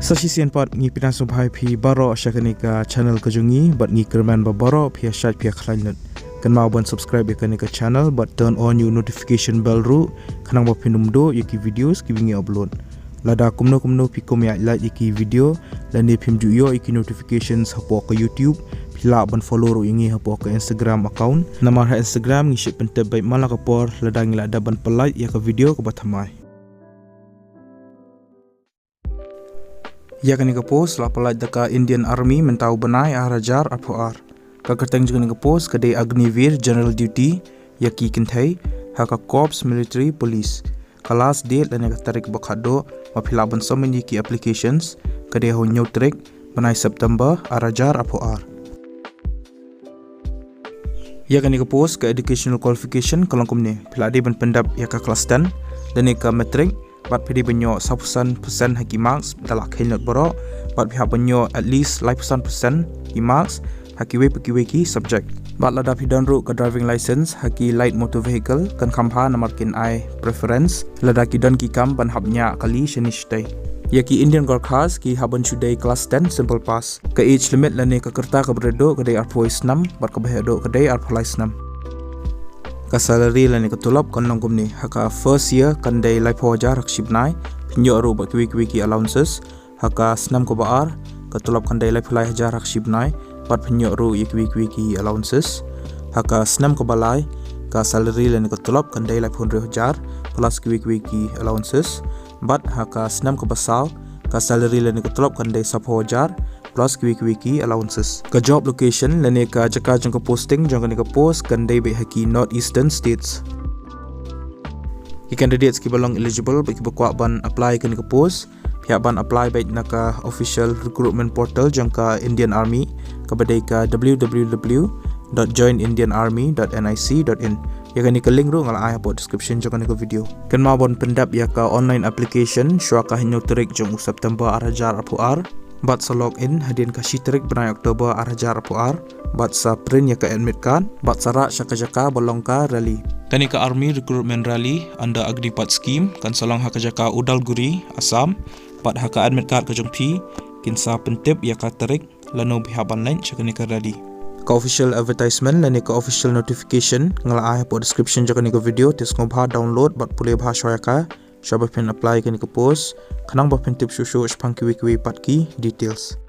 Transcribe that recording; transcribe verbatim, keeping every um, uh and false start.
Sa shisien pat ngi pdiang sngewbha ïa phi baroh sha kane ka channel ka jong ngi, bad ngi kyrmen ba baroh phi ïa shait phi ïa khlaiñ lut. Kynmaw ban subscribe ïa kane ka channel bad turn on ïa u notification bell ruh, khnang ba phin ym duh ïa ki videos kiba ngi upload. Lada kumno kumno phi kum ïa like ïa ki video lane phim ju ïoh ïa ki notifications hapoh ka YouTube, phi lah ban follow ruh ïa ngi hapoh ka Instagram account. Namar ha Instagram ngi shait pyntip beit man la ka por lada ngi la dep ban pynlait ïa ka video kaba thymmai. Ïa kane ka post la pynlait da ka Indian Army mynta u bnai ar hajar arphew ar. Ka kyrteng jong kane ka post ka dei Agniveer General Duty, ïa ki kynthei, ha ka Corps Military Police. Ka last date lane ka tarik ba khatduh ba phi lah ban submit ïa ki applications ka dei ha u hynñiew tarik bnai September ar hajar arphew ar. Ïa kane ka post ka educational qualification ka long kumne: phi lah dei ban pyndep ïa ka class ten lane ka matric, bad phi dei ban ïoh sawphew san percent ha ki marks da la kheiñ lut baroh, bad phi hap ban ïoh at least laiphew san percent ki marks ha kiwei pa kiwei ki subject. Bad lada phi don ruh ka driving license ha ki light motor vehicle kan kham bha, namar kin ai preference lada ki don ki kam ban hap ñiah kali shane shatei. Ïa ki Indian Gorkhas ki hap ban shu dei class ten simple pass. Ka age limit lane ka rta kaba rit duh ka dei arphew snem bad kaba heh duh ka dei arphew lai snem. Ka salary lane ka tulop kan long kumne: ha ka first year kan dei laiphew hajar ha ka shi bnai, phin ïoh ruh bad kiwei kiwei ki allowances. Ha ka snem kaba ar ka tulop kan dei laiphew lai hajar ha ka shi bnai, bad phin ïoh ruh ïa kiwei kiwei ki allowances. Ha ka snem kaba lai ka salary lane ka tulop kan dei laiphew hynriew hajar plus kiwei kiwei ki allowances. Bad ha ka snem kaba saw ka salary lane ka tulop kan dei sawphew hajar plus kiwei kiwei ki allowances. Ka job location lane ka jaka jong ka posting jong kane ka post kan dei beit ha ki North Eastern States. Ki candidates kiba long eligible bad kiba kwah ban apply kane ka post, phi hap ban apply beit na ka official recruitment portal jong ka Indian Army, kaba dei ka w w w dot join indian army dot n i c dot in. Ïa kane ka link ruh nga la ai hapoh description jong kane ka video. Kynmaw ban pyndep ïa ka online application shuwa ka hynñiew tarik jong u September ar hajar arphew ar, bad sa log in hadien ka shi tarik bnai October ar hajar arphew ar, bad sa print ïa ka admit card, bad sa rah sha ka jaka ba long ka rally. Kane ka Army Recruitment Rally under Agnipath Scheme kan sa long ha ka jaka Udalguri, Assam, bad ha ka admit card ka jong phi kin sa pyntip ïa ka tarik lano phi hap ban leit sha kane ka rally. Ka official advertisement lane ka official notification nga la ai hapoh description jong kane ka video, te sngewbha download bad pule bha shuwa ïa ka shuwa ba phin apply kane ka post, khnang ba phin tip shuh shuh shaphang kiwei kiwei pat ki details.